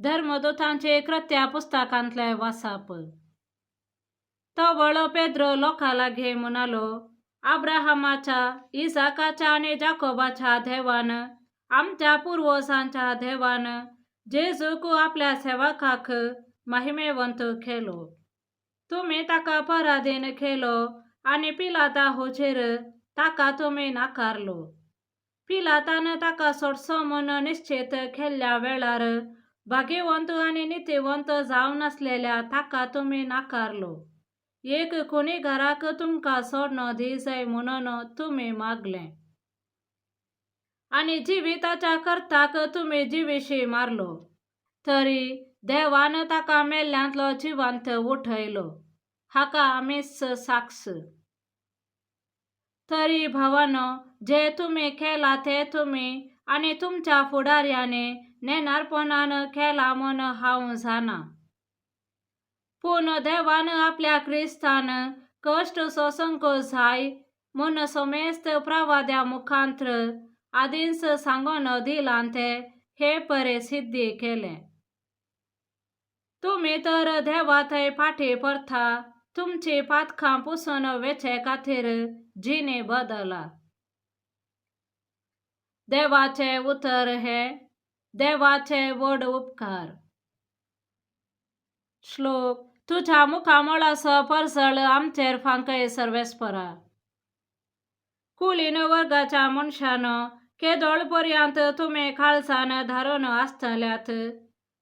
धर्मदुतांचे कृत्या पुस्तकांतले वासाप. तवळ पेद्रो लोकां लागीं म्हणालो, अब्राहमाच्या, इसाकाच्या आनी जाकोबाच्या देवान, आमच्या पुर्वजांच्या देवान जेजूक आपल्या सेवकाक महिमेवंत केलो. तुमी ताका पराधीन केलो आनी पिलाता हुजेर ताका तुमी नाकारलो. पिलातान ताका सोडचो म्हूण निश्चित केल्ल्या वेळार भाग्यवंत आनी नितीवंत जावनासलेल्या ताका तुमी नाकारलो. एक खुनीगाराक तुमकां सोडणो दी जाय म्हणून तुमी मागलें आनी जिविताच्या कर्ताक तुमी जिविशी मारलो. तरी देवान ताका मेल्ल्यांतलो जिवंत उठयलो, हाका आमीच साक्ष. तरी भावांनो, जें तुमी केलां तें तुमी आनी तुमच्या फुडाऱ्यांनी नेणारपणान केलां म्हूण हांव जाणा. पूण देवान आपल्या क्रिस्तान कश्ट सोसूंक जाय म्हूण समेस्त प्रवाद्या मुखांत्र आदींच सांगून दिलां तें हे परे सिद्धी केलें. तुमी तर देवा थंय फाटीं परता तुमचीं पातकां पुसून वेचे खातीर जिणे बदला. देवाचें उतर हें देवाचे व्हड उपकार. श्लोक. तुज्या मुखामळाचो परजळ आमचेर फांकय सर्वेस्परा. कुलीन वर्गाच्या मनशान, केदोळ पर्यंत तुमी काळजान धारून आसतल्यात?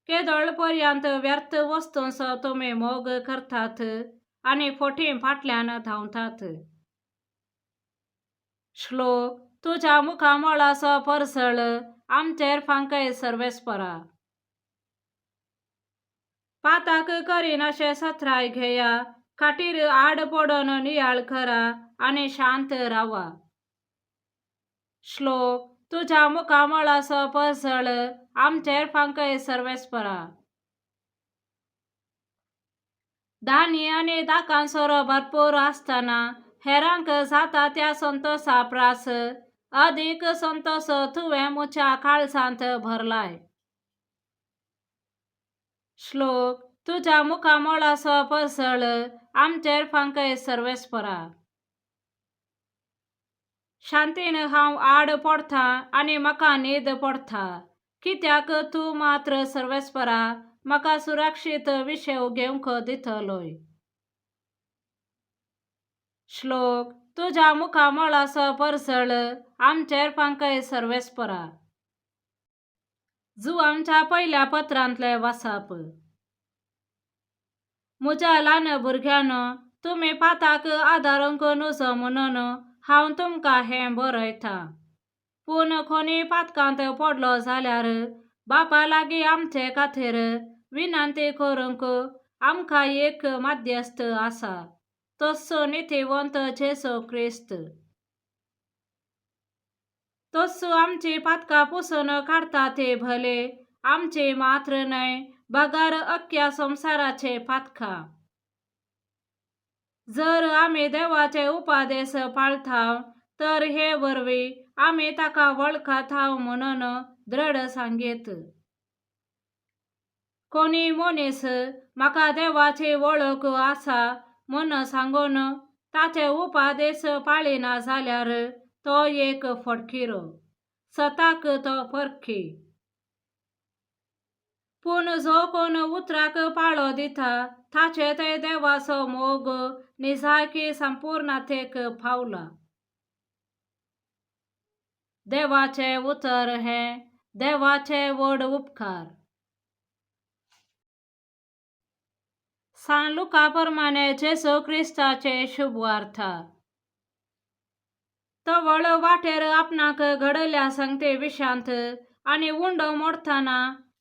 केदोळ पर्यंत व्यर्थ वस्तूंचो तुमी मोग करतात आनी फोटी फाटल्यान धांवतात? श्लोक. तुज्या मुखामळाचो परजळ आमचेर फांकय सर्वेस्परा. पाताक करिनाशे सत्राय घेया, खाटीर आड पडून नियाळ करा आनी शांत रावा. श्लोक. तुज्या मुखामळाचो परजळ आमचेर फांकय सर्वेस्परा. दानी आनी दाकांसरो भरपूर आसतना हेरांक जाता त्या संतोशा प्रास अदीक संतोश तुवें म्हज्या काळजांत भरलाय. श्लोक. तुज्या मुखामळाचो परजळ आमचेर फांकय सर्वेस्परा. शांतीन हांव आड पडटा आनी म्हाका न्हीद पडटा, कित्याक तूं मात्र सर्वेस्परा म्हाका सुरक्षीत विशेव घेवंक दितलोय. श्लोक. तुज्या मुखामळाचो परजळ आमचेर फांकय सर्वेस्परा. जुवांच्या पयल्या पत्रांतले वासाप. म्हज्या ल्हान भुरग्यांनो, तुमी पाताक आदारूंक नजो म्हणून हांव तुमकां हें बरयतां. पूण कोणूय पातकांत पडलो जाल्यार बापा लागीं आमचे खातीर विनंती करूंक आमकां एक मध्यस्थ आसा, तोच नितीवंत जेजू क्रिस्त. तोच आमची पातकां पुसून काडटा, ते भले आमचे मात्र न्हय बगर अख्ख्या संवसाराचे पातकां. जर आमी देवाचे उपदेश पाळता तर हे वरवीं आमी ताका वळखता म्हणून दृढ सांगीत. कोणी मनीस म्हाका देवाची वळख आसा म्हूण सांगून ताचे उपदेश पाळिना जाल्यार तो एक फटकिरो, सताक तो परखी. पूण जो कोण उतराक पाळो दिता ताचे थंय देवाचो मोग निजायकी संपूर्णतेक पावला. देवाचें उतर हें देवाचे व्हड उपकार. सान लुका प्रमाणे जेजू क्रिस्ताचे शुभवार्ता. तवळ वाटेर आपणाक घडल्या सांगते विशांत आनी उंडो मोडटना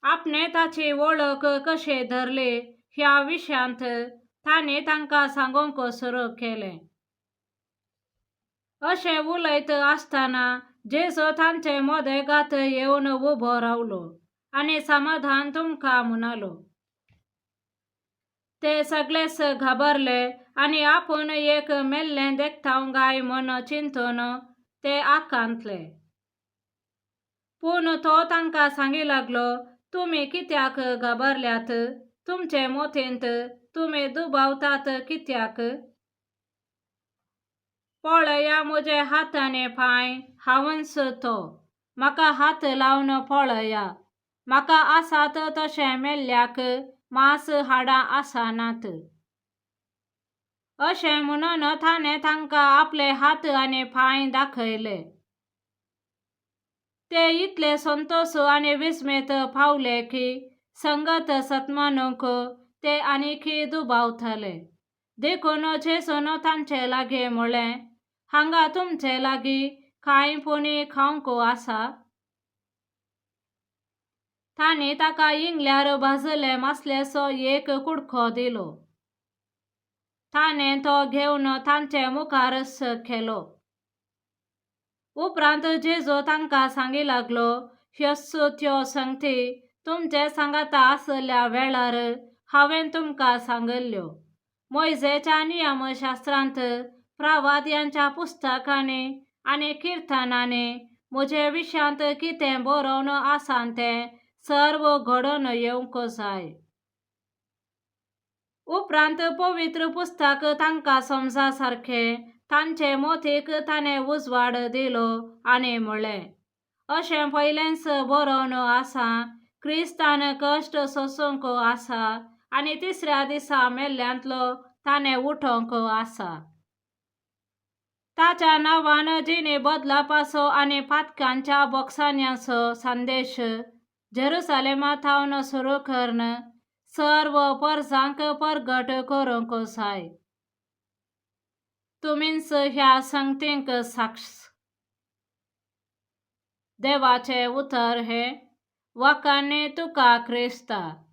आपणे ताची वळख कशें धरली ह्या विशयांत तांणी तांकां सांगूंक सुरू केलें. अशें उलयत आसतना जेजू तांचे मदेगात येवन उबो रावलो आनी समाधान तुमकां म्हणालो. ते सगळेच घाबरले आनी आपूण एक मेल्लें देखता काय म्हूण चिंतून ते आकांतले. पूण तो तांकां सांगी लागलो, तुमी कित्याक घाबरल्यात? तुमचे मोतींत तुमी दुबावतात कित्याक? पळया म्हजे हात आनी पांय, हांवूच तो. म्हाका हात लावन पळया. म्हाका आसात तशें मेल्ल्याक मांस हाडां आसनात. अशें म्हणून ताणें तांकां आपले हात आनी पांय दाखयले. ते इतले संतोश आनी विस्मेत पावले की संगत सतमानूंक ते आनीकी दुबावताले. देखून जेजून तांचे लागीं म्हळें, हांगा तुमचे लागीं कांय पुणी खावंक आसा? तांणी ताका इंगल्यार भाजले मासलेचो एक कुडको दिलो. ताणें तो घेवन तांचे मुखारच केलो. उपरांत जेजू तांकां सांगी लागलो, ह्योच त्यो संगती तुमचे सांगाता आसल्या वेळार हांवें तुमकां सांगिल्ल्यो. मोयजेच्या नियमशास्त्रांत, प्रवाद्यांच्या पुस्तकांनी आनी किर्तनांनी म्हजे विशयांत कितें बरोवन आसा तें सर्व घडोवन येवंक जाय. उपरांत पवित्र पुस्तक तांकां समजा सारकें तांचे मोतीक ताणें उजवाड दिलो आनी म्हळें, अशें पयलेंच बरोवन आसा, क्रिस्तान कश्ट सोसूंक आसा आनी तिसऱ्या दिसा मेल्ल्यांतलो ताणें उठोवंक आसा. ताच्या नांवान जिणे बदलापाचो आनी पातकांच्या बोगसाण्याचो संदेश जेरुसलेमा थावन सुरू करून सर्व परजांक परगट करूंक जाय. तुमीच ह्या संगतींक साक्ष. देवाचें उतर हें. वाखाणणी तुका क्रिस्ता.